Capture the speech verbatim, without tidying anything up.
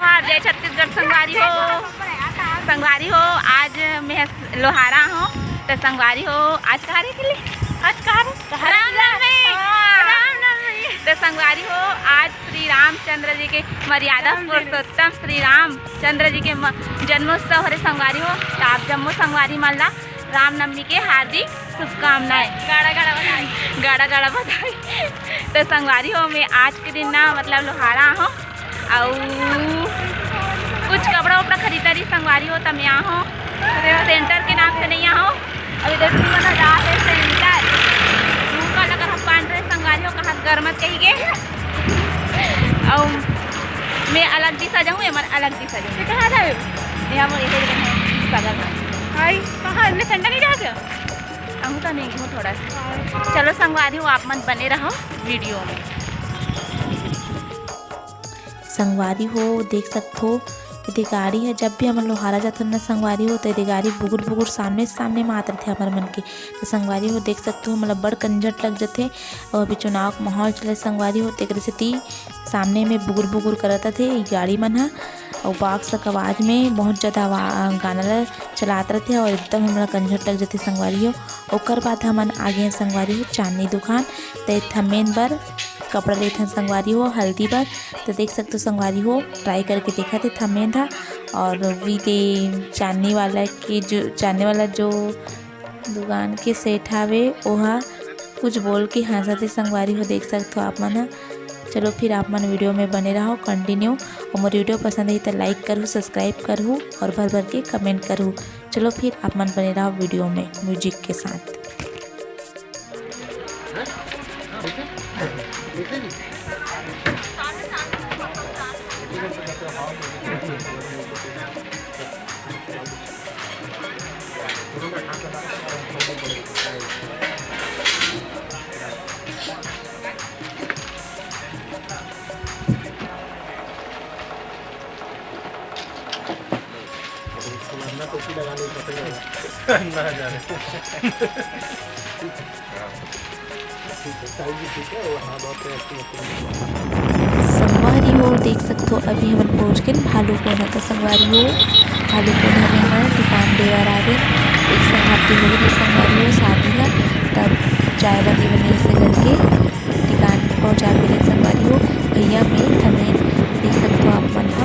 जय छत्तीसगढ़ संगवारी हो। संगवारी हो, आज मैं लोहारा हूँ। तो संगवारी हो, आज कहाँ रे खिल्ली? आज कहाँ रे? रामनवमी। तो संगवारी हो, आज श्री रामचंद्र जी के, मर्यादा पुरुषोत्तम श्री रामचंद्र जी के म-, जन्मोत्सव हरे संगवारी हो। तो आप जम्मो संगवारी मन ला रामनवमी के हार्दिक शुभकामनाएं। गाड़ा गाड़ा बधाई। गाड़ा गाड़ा बधाई। तो संगवारी हो, मैं आज के दिन ना, मतलब, लोहारा हूँ, अउ कुछ कपड़ा उपड़ा खरीदा रही संगवारी हो, त मैं आहूँ सेंटर के नाम से नहीं आहूँ। अभी तो तुमन जात हे सेंटर, झुमका लगा हम बांध रहे संगवारी हो, कहाँ गरमत कही के। अउ मैं अलग दिशा जाऊँ, ये मन अलग दिशा जाऊँ। कहाँ जाए? यहाँ वो यही बगल में। आई कहाँ? हमने सेंटर नहीं जाते। आहूँ तो नहीं हूँ थोड़ा सा। चलो संगवारी हो, आप मन बने रहो वीडियो में। संगवारी हो, देख सकथो, एदे गाड़ी ह, जब भी हमन लोहारा जाथन न संगवारी हो, त एदे गाड़ी बुगुर बुगुर सामने सामने म आत रथे हमर मन के। त संगवारी हो, देख सकथो, हमन ला बड़ कंझट लग जथे। अउ अभी चुनाव के माहौल चले संगवारी हो, तेकरे सेती सामने में बुगुर बुगुर करत रथे ई गाड़ी मन ह। अउ बॉक्स तक आवाज में बहुत ज्यादा आवा-, गाना ला चलात रथे अउ एकदम हमन ला कंझट लग जथे संगवारी हो। ओकर बाद हमन आ गे संगवारी हो चांदनी दुकान, त थमेन बर कपड़ा लेथन संगवारी हो, हल्दी बर। तो देख सकते हो संगवारी हो, ट्राई करके देखा थे थमेन था। और भी दे चांदनी वाला के जो, चांदनी वाला जो दुकान के सेठ हावे, ओहा कुछ बोल के हंसत हे संगवारी हो, देख सकते हो आप मन ह। चलो फिर आप मन वीडियो में बने रहो कंटिन्यू, और मोर वीडियो पसंद आई तो लाइक करू, सब्सक्राइब करू और भर भर के कमेंट करू। चलो फिर आप मन बने रहो वीडियो में म्यूजिक के साथ। अब इसको अंदर टोपी लगा लो, पकड़ लो। ना जाने। ठीक है, साइज भी ठीक है, वो हाँ, बहुत टेस्टी होती है। संगवारी हो, देख सकथो, अभी हमन पहुँच गए भालू कोना। तो संगवारी हो, भालू कोना में हमर दुकान देवर आ गए। एक संग हाथी हो गए, संगवारी हो, शादी है, तब चाय बनी बनी ऐसे करके दुकान पहुँचा के संगवारी हो। भैया में थमेन देख सकथो आप मन ह।